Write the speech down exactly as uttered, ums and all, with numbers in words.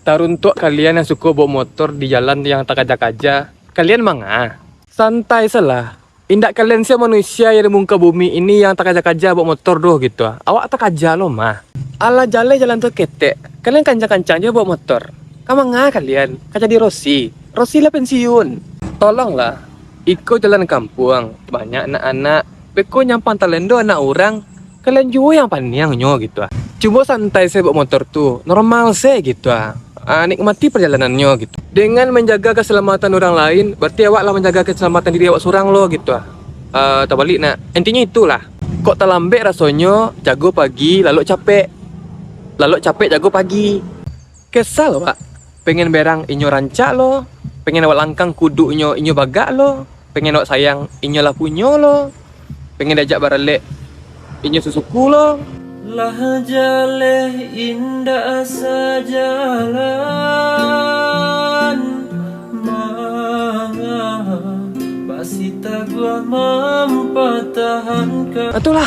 Taruntuak kalian yang suko bawa motor di jalan yang takaja-kaja, kalian manga? Santai salah. Indak kalian sia manusia yang di muka bumi ini yang takaja-kaja bawa motor doh gitu. Awak takaja lo mah. Alah jaleh jalan tu ketek, kalian kancang-kancang jo bawa motor. Ka manga kalian? Ka jadi Rosi? Rosi lah pensiun. Tolonglah. Iko jalan kampuang, banyak anak-anak. Beko nyampang talendo anak urang. Kalian juo yang paniang nyo gitu ah. Cubo santai se bawa motor tu, normal se gitu ah. Ah, nikmati perjalanannyo gitu. Dengan menjaga keselamatan orang lain, berarti awak lah menjaga keselamatan diri awak surang lo gitu ah. Ah, tabalik nak. Intinyo itulah. Kok talambek rasonyo, jago pagi, lalok capek. Lalok capek jago pagi. Kesal awak. Pengen berang inyo rancak lo, pengen awak langkang kuduknyo inyo bagak lo, pengen awak sayang inyo lah punyo lo, pengen diajak baralek inyo susuku lo. Lah jaleh indak sajalan, manga masih taguah mampatahankan. Itulah,